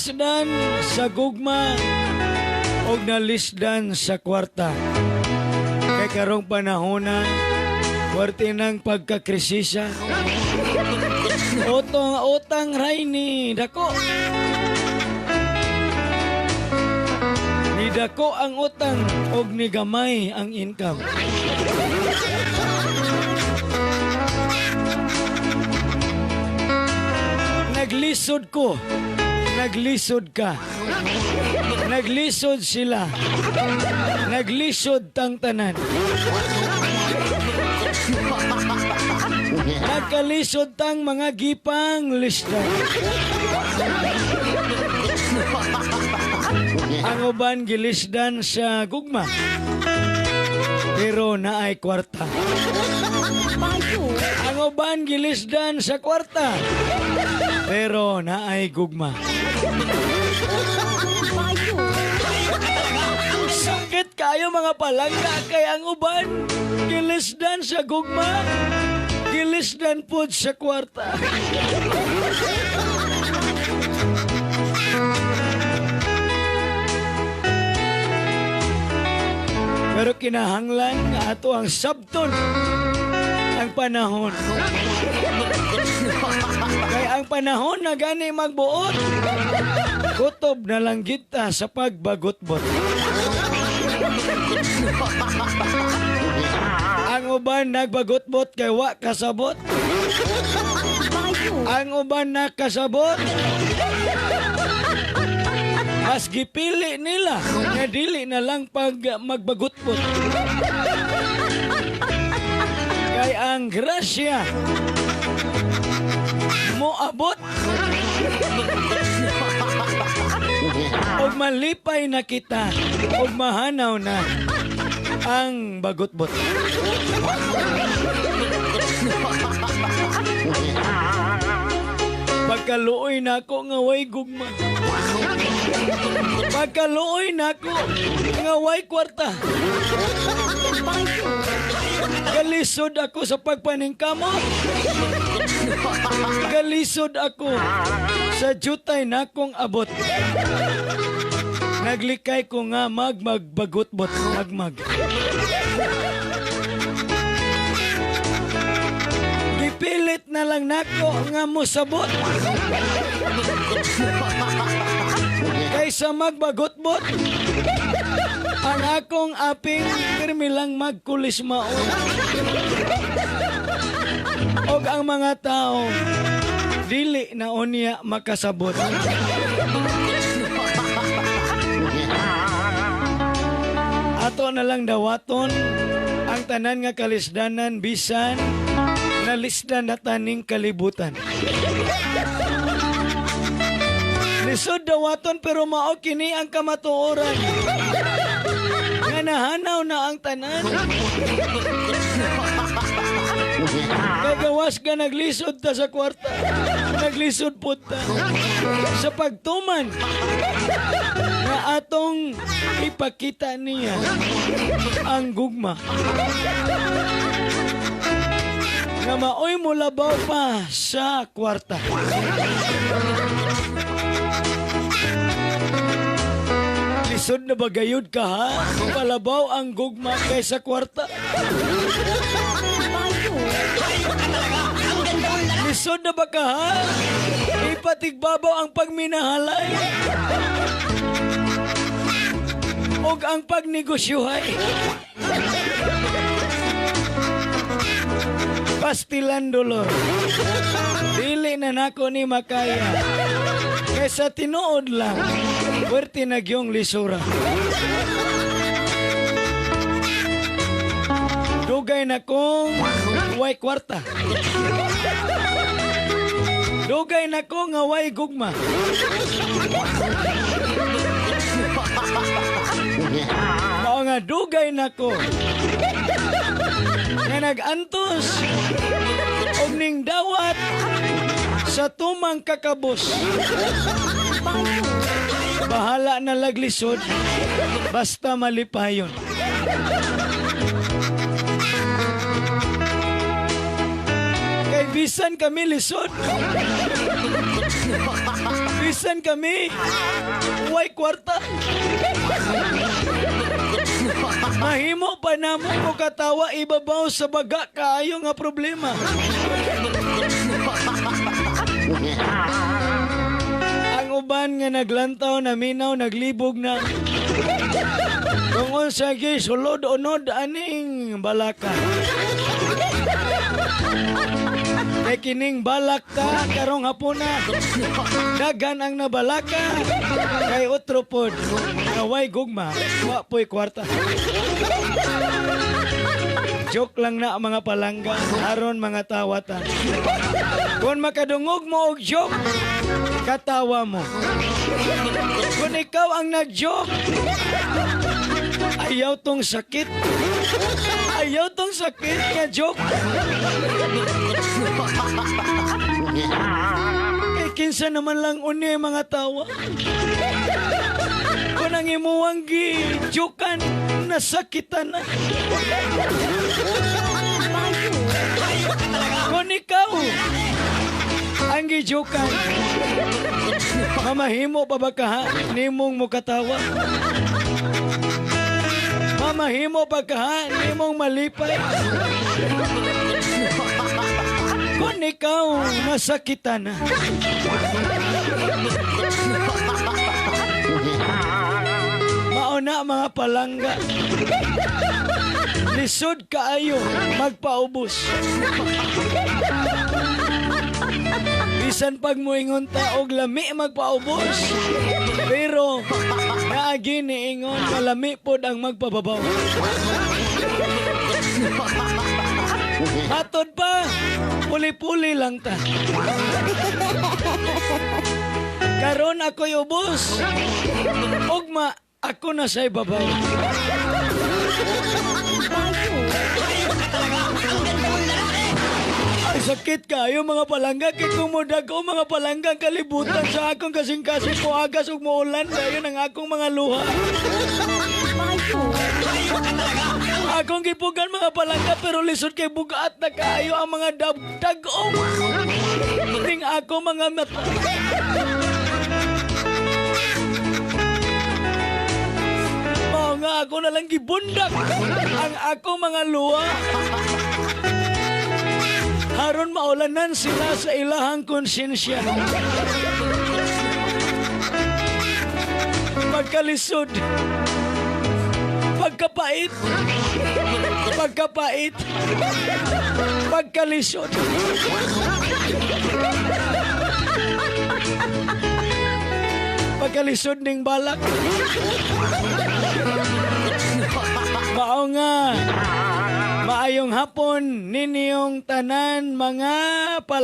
Nalisdan sa gugma og nalisdan sa kwarta. Kay karong panahona, puwerte ng pagkakrisisa. Utong utang ray ni dako. Ni dako ang utang og ni gamay ang income. Naglisod ko, naglisod ka. Naglisod sila. Naglisod tang tanan. Nagkalisod tang mga gipang lista. Ang uban gilisdan sa gugma. Pero naay kwarta. Ang uban gilisdan sa kwarta. Pero naay gugma. Sakit kayo mga palangga kay ang uban gilisdan sa gugma, gilisdan pod sa kwarta. Pero kinahanglan nga ato ang sabton ang panahon. Kay ang panahon na gani magbuot, kutob na lang kita sa pagbagotbot. Ang uban nagbagotbot kay wa kasabot. Ang uban nakasabot, mas gipili nila nga dili na lang pag magbagotbot. Kay ang grasya moabot og malipay na kita og mahanaw na ang bagotbot. Pagkaluoy nako nga way gugma. Pagkaluoy nako nga way kwarta. Galisod ako sa pagpaningkamot. Galisod ako sa jutay nakong abot. Naglikay ko nga magmagbagotbot, magmag. Gipilit na lang nako nga mosabot. Kaysa magbagotbot, ang akong aping pirmi lang magkulis maon. Og ang mga tao dili na unya makasabot. Ato na lang dawaton ang tanan nga kalisdanan bisan nalisdan na taning kalibutan. Lisod dawaton pero mao kini ang kamatuoran. Nga nahanaw na ang tanan. Kagawas ka naglisod ta sa kwarta. Naglisod pud ta sa pagtuman nga atong ipakita niya ang gugma. Nga maoy molabaw pa sa kwarta. Lisod na ba gayud ka ha? Palabaw ang gugma kaysa kwarta. Lisod na ba ka ha? Ipatigbabaw ang pagminahalay. Og ang pagnegosyohay. Pastilan dolor. Dili na nako ni makaya. Kaysa tinuod lang, puwerte na gyung lisura. Dugay na kong way kwarta. Dugay na ko nga way gugma. Mao nga dugay na ko nga nag-antos og ning dawat sa tumang kakabos. Bahala na laglisod, basta malipayon. Kay Bisan kami lisod. Bisan kami way kwarta. Mahimo pa namo mo katawa ibabaw sa baga kaayo nga problema. Ang uban nga naglantaw na minaw naglibog na. Kung unsa gi sulod unod aning balaka. Kay kining balak ta karong hapuna. Daghan ang nabalaka kay otro pod nga way gugma, wa po'y kwarta. Joke lang na, mga palangga, aron mga tawata. Kung makadungog mo og joke, katawa mo. Kung ikaw ang nag-joke, ayaw tong sakit. Ayaw tong sakit nga joke. Kay kinsa naman lang uni ang mga tawa. Kung ang imuwang gi-jokean, nasakitan na. Kung ikaw ang gi-jokean, mamahimo pa ba ka ha? Nimong mukatawa? Mamahimo pa ka ha? Nimong malipay? Kung ikaw nasakitan na. Mauna, mga palangga. Lisod kaayo magpaubos. Bisan pag muingon ta og lami magpaubos, pero naagi niingon nga lami pod ang magpababaw. Matod pa, puli-puli lang ta. Karon ako'y ubos. Ugma, ako na sa ibabaw. Ay, sakit kayo, mga palangga. Kay kumudag ko, mga palangga, ang kalibutan sa akong kasing-kasing ko agas ug muulan dayon ang akong mga luha. Akong gipugan, mga palangga, pero lisod kay bugat na kaayo ang mga dagong. Ning ako mga mata. Mao nga ako na lang gibundak ang ako mga luha. Aron maulanan sila sa ilahang konsensya. Pagkalisod, pagkapait, pagkapait, pagkalisod. Pagkalisod ning balak. Mao nga, maayong hapon ninyong tanan, mga pala.